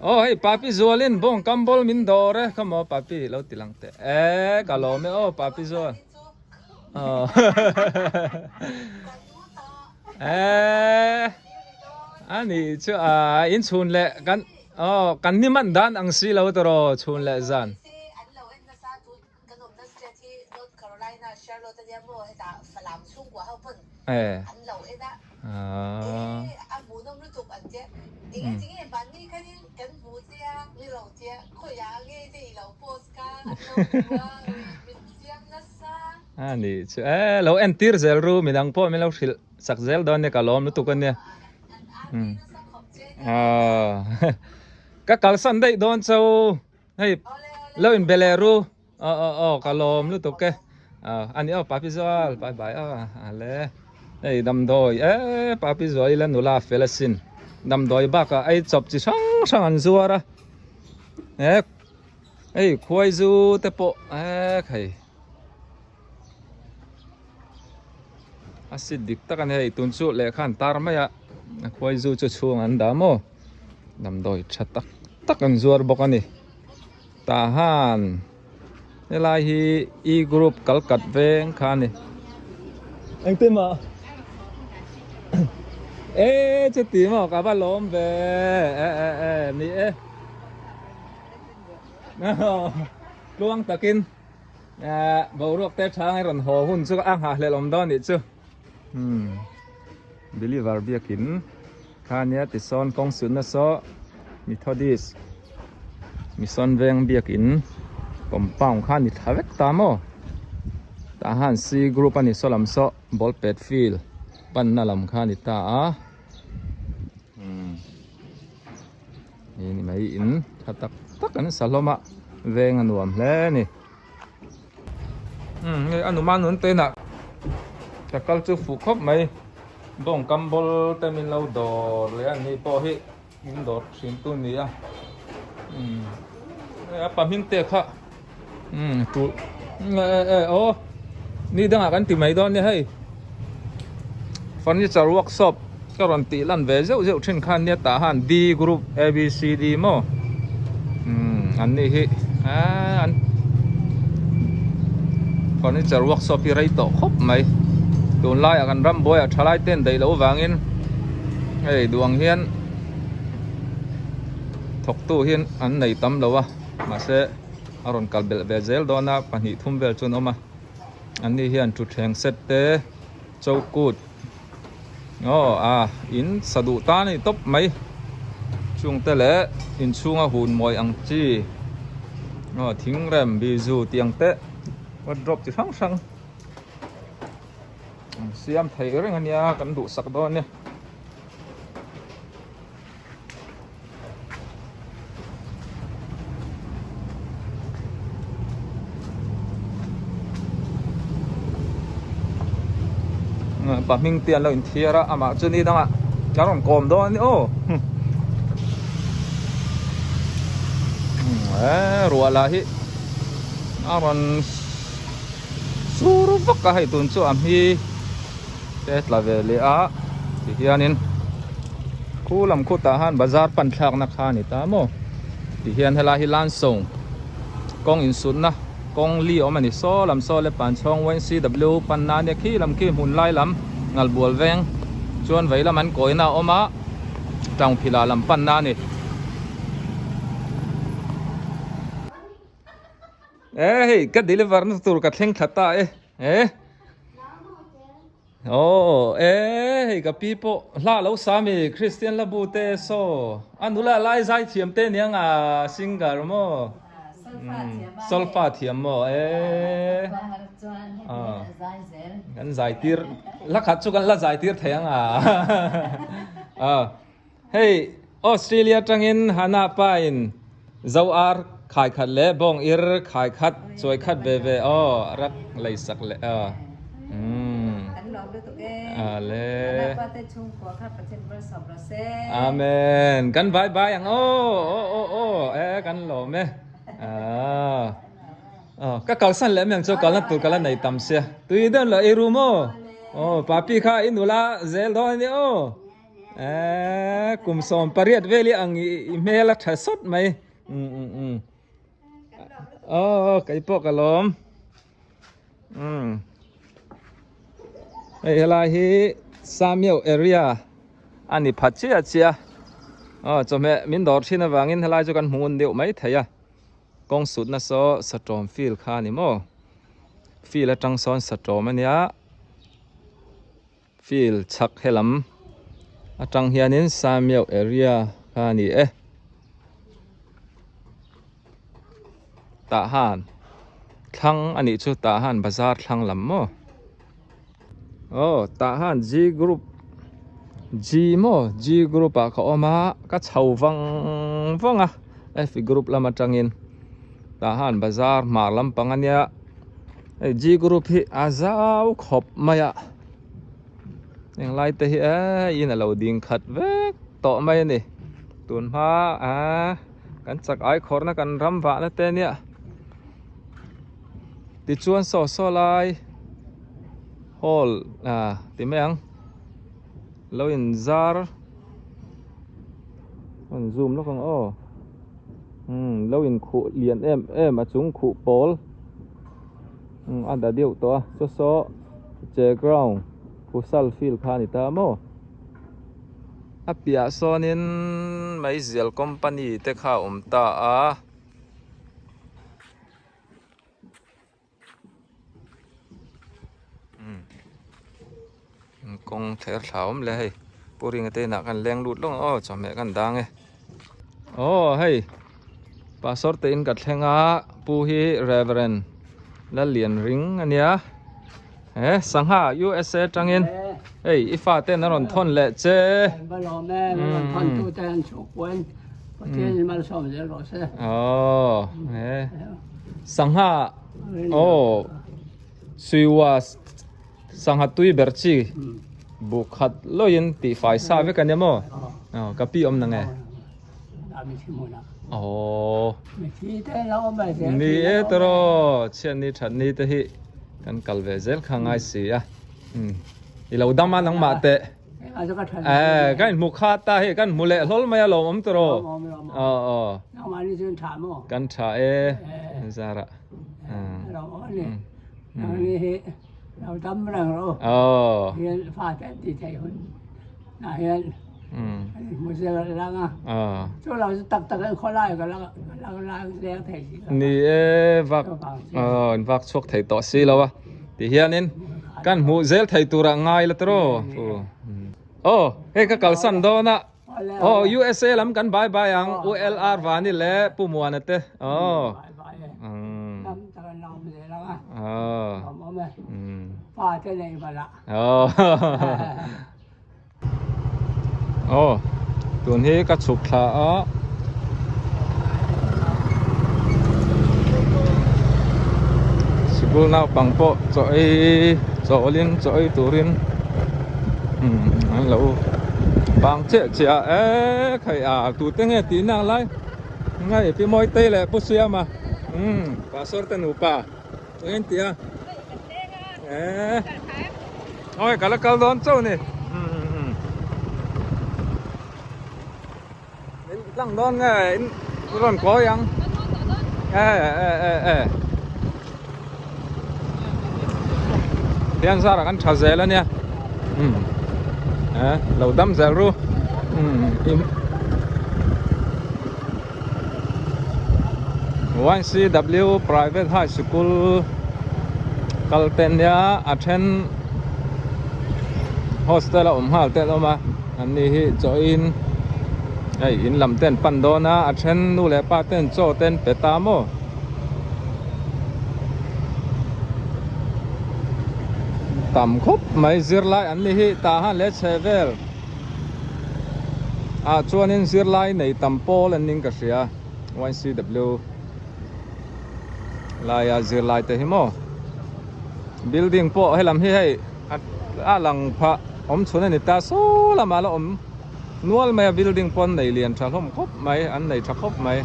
Aw hei Papi Zualin bawng kam ball min dawr e kha maw Papi lo ti lang teh e ka lawm e aw Papi Zual aw e ani chu a in chhun leh kan aw kan ni man dan ang si lo tawh chhun leh zan. E. A ni chu e lo entir zel ru midang pawh min lo hrilh sak zel dawn nia ka lawm lutuk a nia. Ka kalsan daih dawn chau. Hei lo in be leh ru aw aw aw ka lawm lutuk e ani aw papi zual bye bye aw ale hei damdawi e papi zual ila nula fel asin damdawi bakah ei chawp chi hrang hrang an zuar a e hei khuai zu te pawh e hei a sit dik tak a ni hei tun chu lehkha an tar mai a khuai zu chu chhung an dah maw. Damdawi tha tak tak an zuar bawk a ni tah han helai hi e group kal kat veng kha a ni engtin maw e chuti maw ka va lawm ve e e e ni e tluang takin boruak te tha ang i rawn haw hun chu a nghahhlelh awm dawn nih chu. Umm believer biakin kha nia tisawn kawng sutna saw Methodist mission veng biakin compound kha ni thla vek ta maw tah han C group a ni saw lam saw ball pet field panna lam kha ni ta a umm hei ni mai in tha tak tak an sa hlawm a veng a nuam hle a ni. Umm hei a numa nun te inah ka kal chu fuh khawp mai bawng kam ball te min lo dawr leh a ni pawh hi min dawr thin tu ni a umm hei a pa hming te kha umm tul e e e aw ni dangah kan ti mai dawn nia hei furniture workshop ka rawn tih lan ve zeuh zeuh thin khan nia tah han D group A B C D maw umm an ni hi aaa an furniture workshop hi rei tawh khawp mai tunlaiah kan ram buaiah thalai te an daih loh avangin hei duang hian thawktu hian an nei tam lo a mahse a rawn kal belh ve zel dawn a pahnih thum vel chu an awm a an ni hian thutthleng set te chokut. Aw a in sa duh ta a ni tawp mai chungte leh inchhunga hun mawi ang chi aw thingrem bizu tih ang te wardrobe chi hrang hrang an siam thei reng a nia kan duhsak dawn a ni. Pa hming te an lo inthiar a amah chu ni dangah a rawn kawm dawn a ni aw e ruah lah hi a rawn sur vak a hei tun chu a hmi te tla ve leh a ti hianin khu lam khutah han bazar pan thlakna kha a ni ta maw ti hian helai hi lansawng kawng insutna kawng li awm a ni saw lam saw le panchhawng YCW panna ania khi lam khi hmun lai lam ngalbual veng chuan vei lam an kawina a awm a tangphila lam panna a ni. E hei ka deliver na tur ka thleng thla ta e e aw e hei ka pi pawh hla lo sa mi Christian la bu te saw a nula lai zai thiam te niang a singer maw solfa thiam maw e kan zai tir la khat chu kan la zai tir thei ang a Hei Australia tangin Hannah pa in Zo ar khai khat leh bawng ir khai khat chuai khat ve ve aw rak lei sak leh aw umm Kan lawm lutuk e. Ale. Hannah pa te chhungkua kha Pathian ber sawm rawh se. Amen. Kan bye bye ang aw aw aw aw e kan lawm e. Ah. Aw ka kalsan leh mai ang chu kalna tur ka la nei tam sia. Tui deuh lo ei ru maw. Aw papi kha i nula zel dawn a nia aw. Eh, kum 18 veli ang i hmel a tha sawt mai. Um um um. Oh, kai pawh ka lawm. Um. Hei helai hi Samiau area ani pha chiah chiah. Oh, chawhmeh min dawr thin avangin helai chu kan hmu ngun deuh mai thei a. Kawng sutna saw satawm field kha ani maw? Field atang sawn satawm ania. Field chhak helam atang hianin Samiau area kha ani e. Tah han thlang anih chu tah han bazar thlang lam maw? Aw tah han G group G maw G group ah ka awm a ka chho vang vang a F group lam atangin tah han bazar hmar lampang ania hei G group hi a zau khawp mai a englai te hi eee in a lo ding khat vek tawh mai a ni tun hma aaa kan chak ai khawrhna kan ram vahna te ania tichuan saw saw lai hall ah ti mai ang lo in zar an zoom lawk ang aw umm lo in khuh lian em em a chung khuh pawl umm a da deuh tawh a saw saw che ground futsal field kha a ni ta maw a piah sawnin meizial company te kha a awm ta a. Kawng ther thla awm le hei pu ringa te inah khan leng lut lawng aw chawhmeh khan dang e aw hei pastor te in ka thleng a pu hi reverend Lallianring ania he sangha USA tangin hei i fa ten a rawn thawn leh che aw he sangha aw suiwa sangha tui ber chi bu khat loin tih fai sa vek ania maw aw ka pi awm nang e aw ni e tawraw chhiatni thatni te hi kan kal ve zel kha ngai si a i lo dam a nangmah teh Eh, kan hmu kha ta hi kan hmu leh hlawl mai a lawm awm tawh aw aw kan tha e zara aw ni e vak vak chhuak thei tawh si lo a ti hianin kan hmuh zel thei tur ah ngai la tawh aw hei ka kalsan dawn a aw USA lam kan bye bye ang ULR Vani leh Pu Muana te aw aw Aw tun hi ka chhuk thla a sikul naupang pawh chaw ei chawlin chaw ei turin umm an lo bang chiah chiah a e khai a tute nge tih nak lai ngai pi mawi te leh pu siama umm pastor te nupa. Eng tia eh oi ka la kal dawn chauh ni in tlang dawn nge in rawn kawi ang eh eh eh eh hian zara kan tha zel ania um eh lo dam zel ru um YCW Private High School kal te nia a then hostel a awm nghal te an awm a an ni hi chaw in hei in lam te an pan dawn a a then nu leh pa ten chaw te an pe ta maw tam khawp mai zirlai an ni hi tah han leh chhe vel. Ah chuanin zirlai nei tam pawl an ning ka hria YCW laia zirlai te hi maw building pawh helam hi hei a lang phah awm chhun a ni ta saw lamah la awm nual mai a building pawh an nei lian tha hlawm khawp mai an nei tha khawp mai.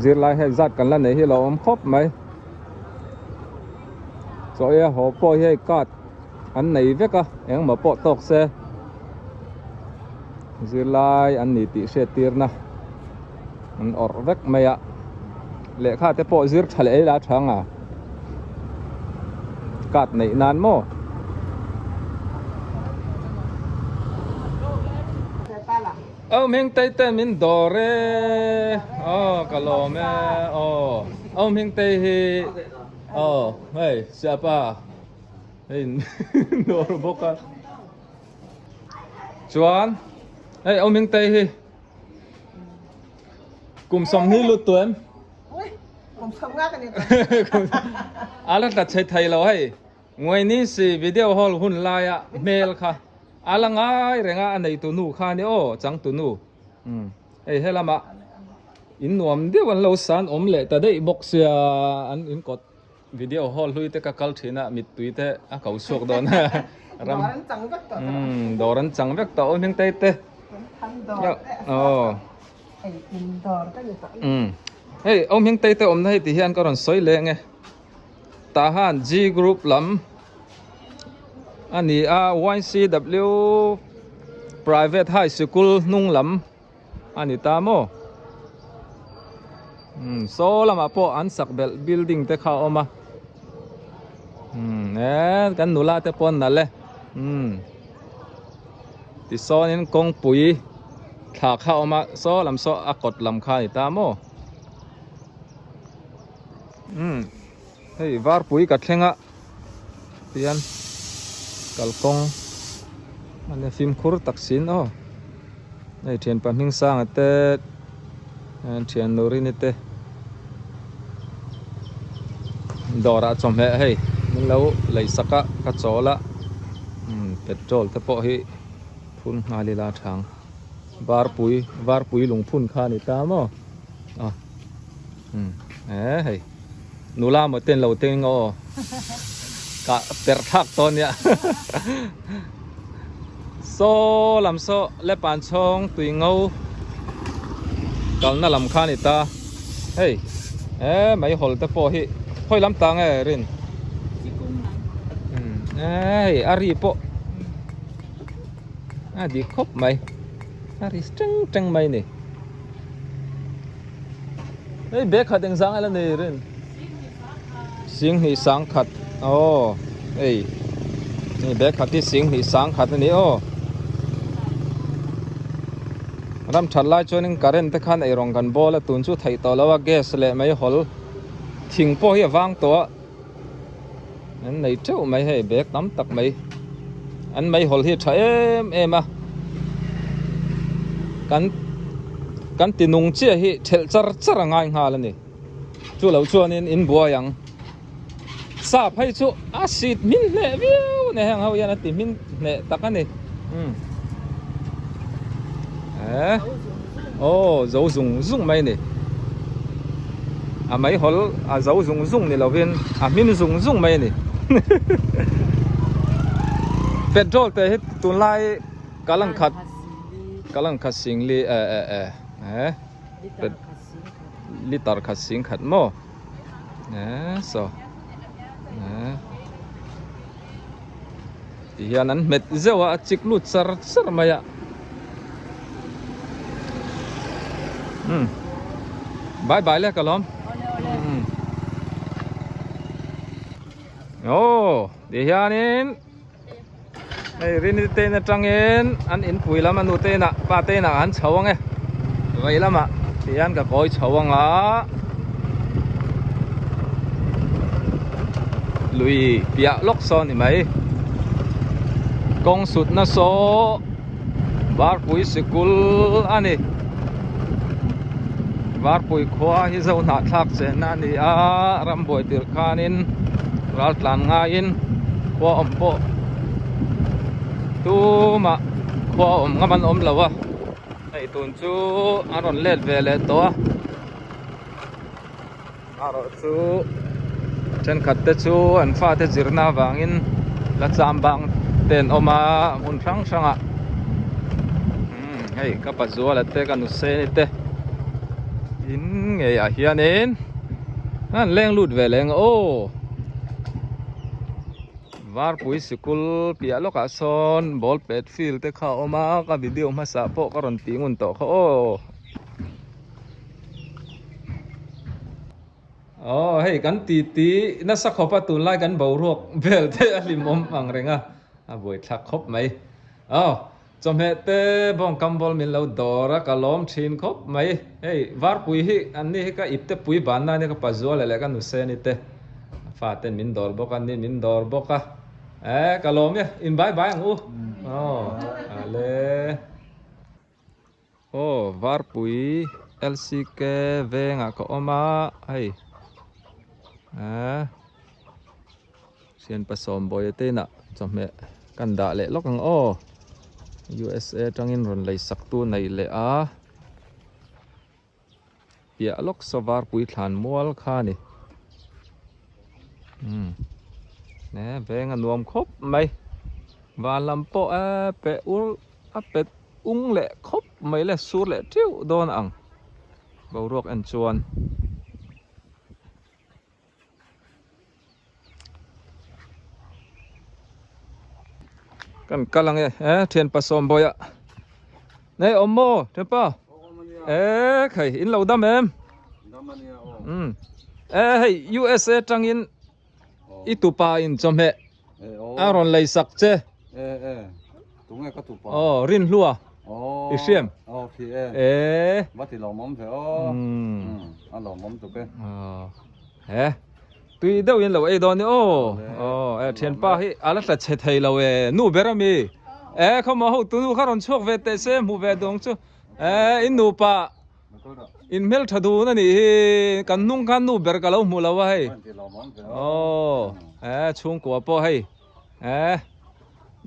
Zirlai hei zat kan la nei hi lo awm khawp mai. Chaw ei a haw pawh hi hei card an nei vek a engmaw pawh tawk se zirlai an ni tih hriat tirna an awrh vek mai a lehkha te pawh zir tha leh ei la tha anga card neih nan maw. Aw hming tei te min dawr e aw ka lawm e aw aw hming tei hi aw hei siapa hei dawr bawk a chuan hei aw hming tei hi kum sawmhnih lut tu em a la tla chhe thei lo hei. Ngainisi video hall hun laia hmel kha a la ngai reng a, a neitu nu kha a ni aw, changtu nu. Umm hei helama in nuam deuh an lo san awm leh ta daih bawk sia an in kawt video hall hlui te ka kal thin a mittui te a ko chhuak dawn a ram umm dawr an chang vek tawh aw hming te te aw umm hei aw hming te te awmna hei ti hian ka rawn sawi leng e. Tah han G group lam a ni a YCW private high sikul hnung lam a ni ta maw umm saw lamah pawh an sak belh building te kha a awm a umm e kan nula te pawh an nalh e umm tisawnin kawngpui thla kha a awm a saw lam saw a kawt lam kha a ni ta maw. Umm hei varpui ka thleng a tihian kalkawng a nia fimkhur tak sin aw hei thianpa hming sanga te thian nurini te dawrah chawhmeh hei min lo lei sak a ka chawl a umm petrol te pawh hi phun nghal ila a thang varpui varpui lungphun kha a ni ta maw a. E hei nula maw ten lo teng aw ka per thlak tawh nia saw lam saw lepan chhawng tui ngo kalna lam kha ni ta hei e mai hawl te pawh hi khawi lam tang e rin e hei a ri pawh a dik khawp mai a ri teng teng mai ni. Hei bag khat engzang ela nei rin sing hnih sang khat aw hei hei bag khat hi sing hnih sang khat a ni aw ram that lai chuanin current te khan eirawng kan bawl a tun chu theih tawh lo a gas leh mai hawl thing pawh hi a vang tawh a an nei teuh mai hei bag tam tak mai an mei hawl hi a tha em em a kan kan ti nung chiah hi thelh char char a ngai nghal a ni chu lo chuanin in buai ang sap hei chu a sit hmin hneh viau a ni heng ho hian a ti hmin hneh tak a ni umm eh aw zo zung zung mai a ni a meihawl a zo zung zung ni lovin a hmin zung zung mai a ni petrol te hi tunlai kalang khat kalang khat singli eh eh eh eh liter khat sing khat maw eh saw eh Ti hian an hmet zeuh a, a chik lut char char mai a. Umm. Bye bye le ka lawm. Umm. Oh, ti hianin hei Rini te in atangin an inpui lam a nu te inah pa te inah an chho ang e. Vei lamah ti hian ka kawi chho ang a. Lui piah lawk saw a ni mai kawng sutna saw varpui sikul a ni varpui khua hi zo hnahthlak chenna a ni a rambuai tir khanin ral tlan ngaiin khua awm pawh tumah khua awm ngam an awm lo a hei tun chu an rawn let ve leh tawh a. Erawh chu thenkhat te chu an fate zirna avangin la cham bang te an awm a hmun hrang hrangah umm hei ka pazuala te ka nuseni te. In ngei ah hianin an leng lut ve leng aw Varpui sikul piah lawkah sawn ball pet field te kha a awm a ka video hmasa pawh ka rawn tih ngun tawh kha aw. Aw hei kan titi nasa khawp a tunlai kan boruak vel te a hlimawm ang reng a a buaithlak khawp mai aw. Chawhmeh te bawng kam bawl min lo dawr a, ka lawm thin khawp mai. Hei, Varpui hi an ni hi ka ip te pui ban na ania ka Pazuala leh ka Nuseni te fa ten min dawr bawk a, ni min dawr bawk a. Eh, ka lawm e, in bai bai ang u. Aw, ale. Aw, Varpui LCK vengah ka awm a, hei. Eh. Thianpa Sawmbawi te inah chawhmeh kan dah leh lawk ang aw. USA atangin rawn lei sak tu nei leh a. Piah lawk saw varpui thlan mual kha a ni. Umm he veng a nuam khawp mai. Van lam pawh e peh ur a pet ung leh khawp mai le sur leh teuh dawn ang boruak en chuan. Kan kal ang e eh thianpa Sawmbawiah nei awm maw thianpa eh khai in lo dam em um eh hei USA tangin i tupa in chawhmeh a rawn lei sak che aw Rinhlua i hriam eh he tui deuh in lo ei dawn ni aw aw eh thianpa hi a la tla chhe thei lo e nu ber ami eh khawmaw ho tunu kha rawn chhuak ve teh se hmuh ve duang chu eh in nupa In hmeltha dun a nih hi kan hnung khan nu ber ka lo hmu lo a hei aw eh chhungkua pawh hei eh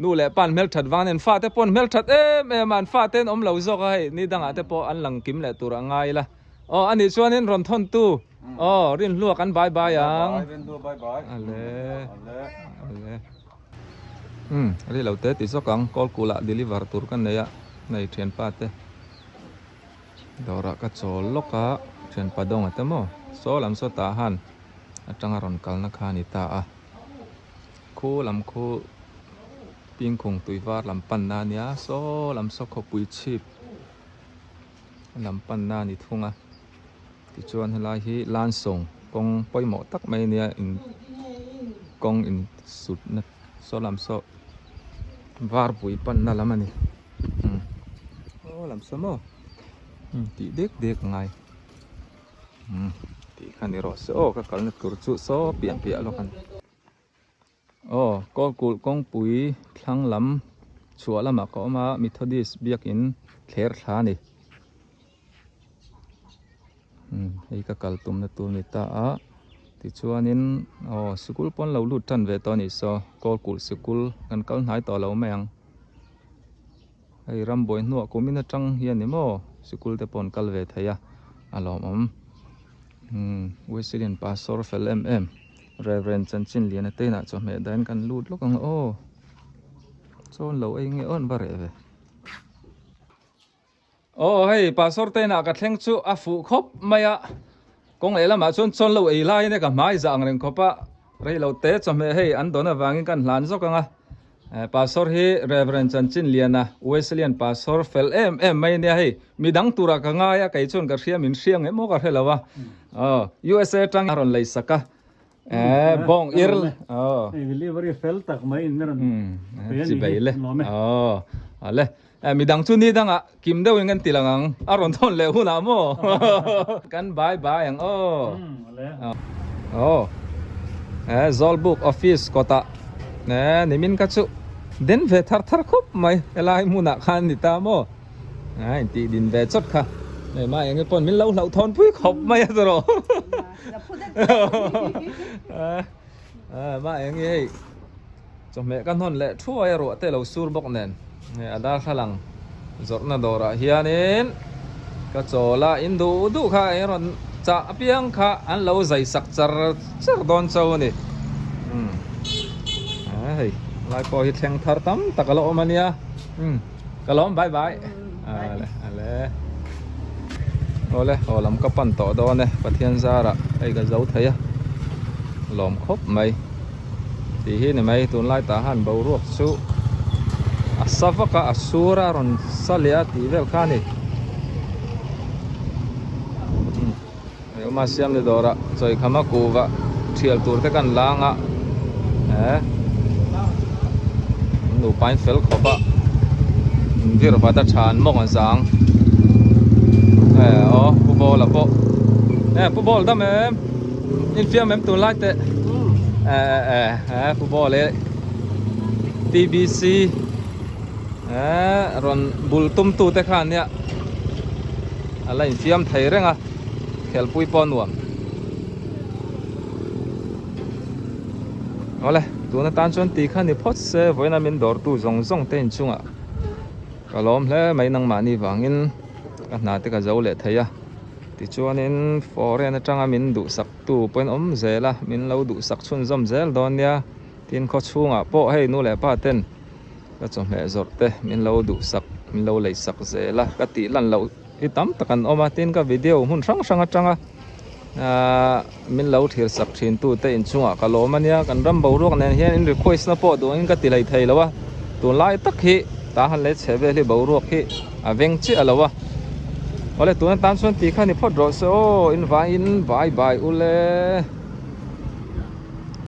nu leh pa an hmelthat vang nen fate pawh an hmelthat em em a an fate an awm lo zawk a hei ni dangah te pawh an lang kim leh tur a ngai ila aw a nih chuanin rawn thawn tu aw Rinhlua kan bye bye ang ale ale um ri lo te ti zawk ang call kulah deliver tur ka nei a nei thianpa te. Dawrah ka chawl lawk a, thianpa dawnga te maw saw lam saw tah han atanga rawn kalna kha a ni ta a, khu lam khu pingkhung tui var lam panna a nia, saw lam saw khawpui chhip lam panna a ni thung a, tichuan helai hi Lansawng kawng pawimawh tak mai a nia in kawng in sutna saw lam saw varpui panna lam a ni. Aw lam saw maw tih dek dek a ngai tih kha ni rawh se aw ka kalna tur chu saw piah piah lawk a ni aw kawlkulh kawngpui thlang lam chhuah lamah ka awm a Methodist biakin thler thla a ni hei ka kal tumna tur ni ta a tichuanin aw sikul pawn lo lut tan ve tawh a nih saw kawlkulh sikul kan kal hnai tawh lo mai ang. Hei rambuai hnuah kum in atang hian ni maw sikul te pawh an kal ve thei a a lawmawm umm Wesleyan pastor fel em em Reverend Chanchin Liana te inah chawhmeh dahin kan lut lawk ang aw chawn lo ei nge aw an va reh ve. Aw hei pastor te inah ka thleng chu a fuh khawp mai a, kawng leh lamah chuan chawn lo ei laiin ka hmai zah ang reng khawp a, rei lo te chawhmeh hei an dawn avangin kan hlan zawk ang a, pastor hi Reverend Chanchin Liana Wesleyan pastor fel em em mai ania hei midang turah ka ngai a kei chuan ka hria min hria ngei maw ka hre lo a, aw USA atang a rawn lei sak a. Eh, bong ir. Oh. Delivery fel tak mai in ran. Chi bai le. Oh. Ale. Eh, midang chu ni danga kim deuh in kan ti lang ang. A rawn thawn leh hunah maw. Kan bye bye ang aw. Oh. Eh, Zawlbuk office kawtah eh nimin ka chu den ve thar thar khawp mai. Helai hmunah khan ni ta maw. A intih din ve chawt kha. Hei mah eng pawn min lo hlauh thawn pui khawp mai a tawrh. Mah eng hi hei chawhmeh ka hnawn leh thuai a ruah te lo sur bawk nen. Hei a darthlalang zawrhna dawrah hianin ka chawl a in duh duh kha eng rawn chah apiang kha an lo zai sak char char dawn cho a ni. Hei lai pawh hi thleng thar tam tak a la awm a nia. Ka lawm bye bye. Ale ale. Awle haw lam ka pan tawh dawn e Pathian zarah hei ka zo thei a lawm khawp mai tih hi ni mai tunlai tah han boruak chu a sa vak a a sur a rawn sa leh a tih vel kha a ni. Hei siam ni dawrah chawikhama kuhva thial tur te kan lang a eh nupa in fel khawp a vir vat a tha an mawng a zang eh aw pu bawla pawh eh pu bawl dam em infiam em tunlai teh eh eh eh pu bawl e T_B_C eh rawn bul tum tu te khan nia a la infiam thei reng a. Khelpui pawh a nuam. Awle, tun atan chuan ti kha ni phawt se, vawiina min dawrtu zawng zawng te inchungah ka lawm hle mai nangmahni vangin ka hna te ka zo leh thei a. Tichuanin foreign atanga min duhsaktu pawhin awm zel a, min lo duhsak chhunzawm zel dawn nia. Tin khawchhungah pawh hei nu leh pa ten ka chawhmeh zawrh te min lo duhsak, min lo leisak zel a, ka tih lan loh. Hi tam tak an awm a tin ka video hmun hrang hrang atanga ahh min lo thlir sak thin tu te inchungah ka lawm ania kan ram boruak nen hian in request na pawh duh angin ka ti hlei thei lo a tunlai tak hi tah han leh chhe vel hi boruak hi a veng chiah lo a awle tuna tan chuan ti kha ni phawt rawh se aw in vaiin bye bye ule.